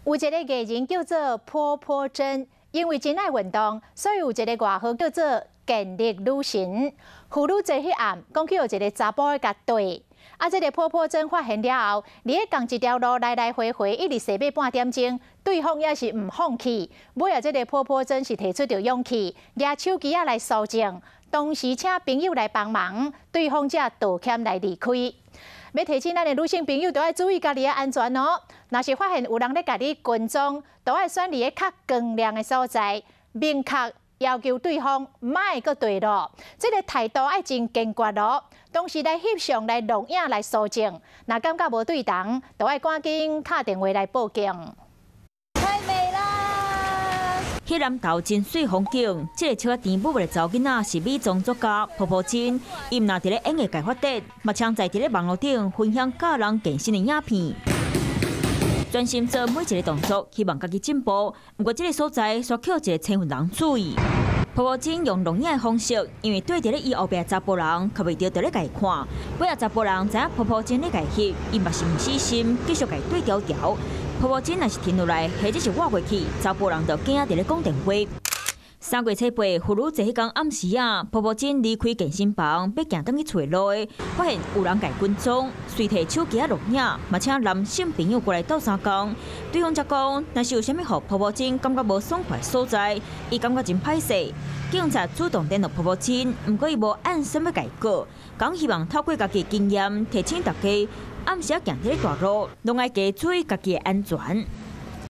有一个藝人叫做波波珍，因為真愛運動，所以有一個外號叫做健力女神。婦女節彼暗，講去予一個查埔共綴。啊，這個波波珍發現了後，佇咧仝一條路來來回回，一直踅欲半點鐘，對方也是毋放棄。尾仔這個波波珍是提出著勇氣，舉手機仔來搜證，同時請朋友來幫忙，對方才道歉來離開。欲提醒咱的女性朋友，著愛注意家己的安全哦。若是發現有人咧共你跟蹤，著愛選佇咧較光亮的所在，明確要求對方莫閣綴路。這個態度愛真堅決哦。同時來翕相、來錄影、來搜證。若感覺無對頭，著愛趕緊敲電話來報警。太美啦！彼南投真媠風景，這個笑甜舞的查某囡仔是美妝作家波波珍，伊毋但佇咧演藝界發展，嘛常在佇咧網路頂分享教人健身的影片，專心做每一个動作，希望家己進步。毋過這个所在煞予一个千份人注意。波波珍用錄影的方式，因為綴佇咧伊後壁查埔人，較袂著佇咧共伊看。尾仔查埔人知影波波珍咧共翕，伊嘛是毋死心，繼續共伊綴牢牢。波波珍若是停落來，或者是倚過去，查埔人就驚佇咧講電話。3月初8，婦女節彼工暗時仔，波波珍離開健身房，欲行轉去厝的路，發現有人共跟蹤，隨提手機仔錄影，嘛請男性朋友過來鬥相共。對方則講，若是有啥物予波波珍感覺無爽快所在，伊感覺真歹勢。警察主動聯絡波波珍，毋過伊無按心欲共伊告，講希望透過家己經驗提醒大家，暗時仔行佇咧大路，攏愛加注意家己的安全。